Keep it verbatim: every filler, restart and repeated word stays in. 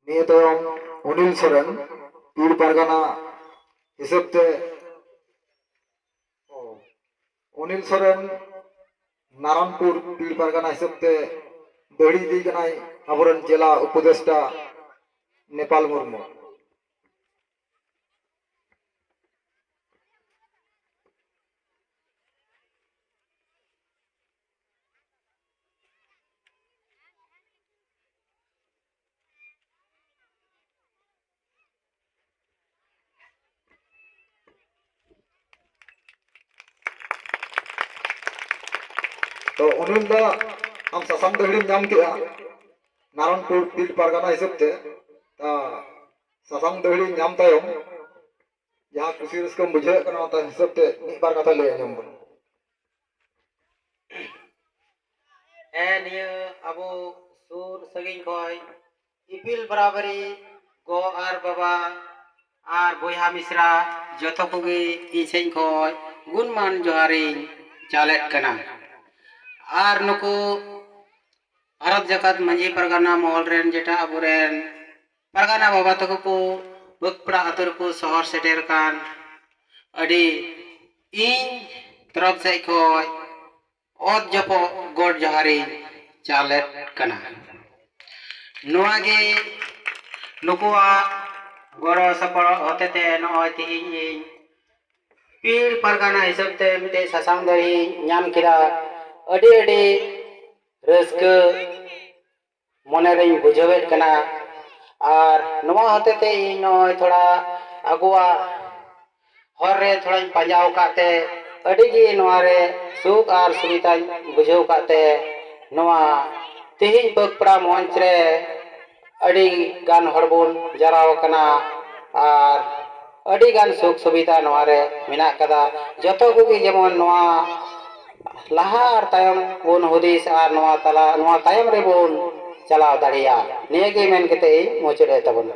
ᱱᱤᱭᱟᱹ ᱛᱟᱭᱚᱢ ᱚᱱᱤᱞ ᱥᱚᱨᱮᱱ ᱯᱤᱲ ᱯᱟᱨᱜᱟᱱᱟ ᱦᱤᱥᱟᱹᱵ ᱛᱮ, ᱚᱱᱤᱞ ᱥᱚᱨᱮᱱ ᱱᱟᱨᱟᱱᱯᱩᱨ ᱯᱤᱲ ᱯᱟᱨᱜᱟᱱᱟ ᱦᱤᱥᱟᱹᱵ ᱛᱮ ᱫᱟᱹᱦᱲᱤ ᱤᱫᱤ ᱠᱟᱱᱟᱭ ᱟᱵᱚᱨᱮᱱ ᱡᱮᱞᱟ ᱩᱯᱚᱫᱮᱥᱴᱟ ᱱᱮᱯᱟᱞ ᱢᱩᱨᱢᱩ᱾ ᱛᱚ ᱚᱱᱤᱞ ᱫᱟ, ᱟᱢ ᱥᱟᱥᱟᱝ ᱫᱟᱹᱦᱲᱤᱢ ᱧᱟᱢ ᱠᱮᱜᱼᱟ ᱱᱟᱨᱟᱱᱯᱩᱨ ᱯᱤᱲ ᱯᱟᱨᱜᱟᱱᱟ ᱦᱤᱥᱟᱹᱵ ᱛᱮ᱾ ᱛᱟ ᱥᱟᱥᱟᱝ ᱫᱟᱹᱦᱲᱤ ᱧᱟᱢ ᱛᱟᱭᱚᱢ ᱡᱟᱦᱟᱸ ᱠᱩᱥᱤ ᱨᱟᱹᱥᱠᱟᱹᱢ ᱵᱩᱡᱷᱟᱹᱣᱮᱫ ᱠᱟᱱᱟ, ᱚᱱᱟ ᱦᱤᱥᱟᱹᱵ ᱛᱮ ᱢᱤᱫ ᱵᱟᱨ ᱠᱟᱛᱷᱟ ᱞᱟᱹᱭ ᱟᱸᱡᱚᱢ ᱵᱚᱱ᱾ ᱦᱮᱸ, ᱱᱤᱭᱟᱹ ᱟᱵᱚ ᱥᱩᱨ ᱥᱟᱺᱜᱤᱧ ᱠᱷᱚᱱ ᱤᱯᱤᱞ ᱵᱟᱨᱟᱵᱟᱨᱤ ᱜᱚ ᱟᱨ ᱵᱟᱵᱟ ᱟᱨ ᱵᱚᱭᱦᱟ ᱢᱤᱥᱨᱟ ᱡᱚᱛᱚ ᱠᱚᱜᱮ ᱤᱧ ᱥᱮᱫ ᱠᱷᱚᱱ ᱜᱩᱱᱢᱟᱱ ᱡᱚᱦᱟᱨᱤᱧ ᱪᱟᱞᱮᱫ ᱠᱟᱱᱟ᱾ ᱟᱨ ᱱᱩᱠᱩ ᱵᱷᱟᱨᱚᱛ ᱡᱟᱠᱟᱛ ᱢᱟᱹᱡᱷᱤ ᱯᱟᱨᱜᱟᱱᱟ ᱢᱚᱦᱚᱞ ᱨᱮᱱ ᱡᱮᱴᱟ ᱟᱵᱚᱨᱮᱱ ᱯᱟᱨᱜᱟᱱᱟ ᱵᱟᱵᱟ ᱛᱟᱠᱚ ᱠᱚ ᱵᱟᱹᱠᱯᱟᱲᱟ ᱟᱹᱛᱩ ᱨᱮᱠᱚ ᱥᱚᱦᱚᱨ ᱥᱮᱴᱮᱨ ᱟᱠᱟᱱ, ᱟᱹᱰᱤ ᱤᱧ ᱛᱚᱨᱚᱯ ᱥᱮᱫ ᱠᱷᱚᱱ ᱚᱛ ᱡᱚᱯᱚᱜ ᱜᱚᱰ ᱡᱚᱦᱟᱨᱤᱧ ᱪᱟᱞᱮᱫ ᱠᱟᱱᱟ᱾ ᱱᱚᱣᱟ ᱜᱮ ᱱᱩᱠᱩᱣᱟᱜ ᱜᱚᱲᱚ ᱥᱚᱯᱚᱦᱚᱫ ᱦᱚᱛᱮᱛᱮ ᱱᱚᱜᱼᱚᱭ ᱛᱮᱦᱮᱧ ᱤᱧ ᱯᱤᱲ ᱯᱟᱨᱜᱟᱱᱟ ᱦᱤᱥᱟᱹᱵ ᱛᱮ ᱢᱤᱫᱴᱮᱡ ᱥᱟᱥᱟᱝ ᱫᱟᱹᱲᱤᱧ ᱧᱟᱢ ᱠᱮᱫᱟ᱾ ᱟᱹᱰᱤ ᱟᱹᱰᱤ ᱨᱟᱹᱥᱠᱟᱹ ᱢᱚᱱᱮ ᱨᱤᱧ ᱵᱩᱡᱷᱟᱹᱣᱮᱫ ᱠᱟᱱᱟ᱾ ᱟᱨ ᱱᱚᱣᱟ ᱦᱚᱛᱮᱛᱮ ᱤᱧ ᱱᱚᱜᱼᱚᱭ ᱛᱷᱚᱲᱟ ᱟᱵᱚᱣᱟᱜ ᱦᱚᱨ ᱨᱮ ᱛᱷᱚᱲᱟᱧ ᱯᱟᱸᱡᱟ ᱟᱠᱟᱫ ᱛᱮ ᱟᱹᱰᱤ ᱜᱮ ᱱᱚᱣᱟ ᱨᱮ ᱥᱩᱠ ᱟᱨ ᱥᱩᱵᱤᱫᱷᱟᱧ ᱵᱩᱡᱷᱟᱹᱣ ᱟᱠᱟᱫ ᱛᱮ ᱱᱚᱣᱟ ᱛᱮᱦᱮᱧ ᱵᱟᱹᱠᱯᱟᱲᱟ ᱢᱚᱧᱪ ᱨᱮ ᱟᱹᱰᱤ ᱜᱟᱱ ᱦᱚᱲ ᱵᱚᱱ ᱡᱟᱨᱟᱣ ᱟᱠᱟᱱᱟ ᱟᱨ ᱟᱹᱰᱤ ᱜᱟᱱ ᱥᱩᱠ ᱥᱩᱵᱤᱫᱷᱟ ᱱᱚᱣᱟ ᱨᱮ ᱢᱮᱱᱟᱜ ᱟᱠᱟᱫᱟ᱾ ᱡᱚᱛᱚ ᱠᱚᱜᱮ ᱡᱮᱢᱚᱱ ᱱᱚᱣᱟ ᱞᱟᱦᱟ ᱟᱨ ᱛᱟᱭᱚᱢ ᱵᱚᱱ ᱦᱩᱫᱤᱥ ᱟᱨ ᱱᱚᱣᱟ ᱛᱟᱞᱟ, ᱱᱚᱣᱟ ᱛᱟᱭᱚᱢ ᱨᱮᱵᱚᱱ ᱪᱟᱞᱟᱣ ᱫᱟᱲᱮᱭᱟᱜ, ᱱᱤᱭᱟᱹ ᱜᱮ ᱢᱮᱱ ᱠᱟᱛᱮ ᱤᱧ ᱢᱩᱪᱟᱹᱫ ᱮᱫ ᱛᱟᱵᱚᱱᱟ᱾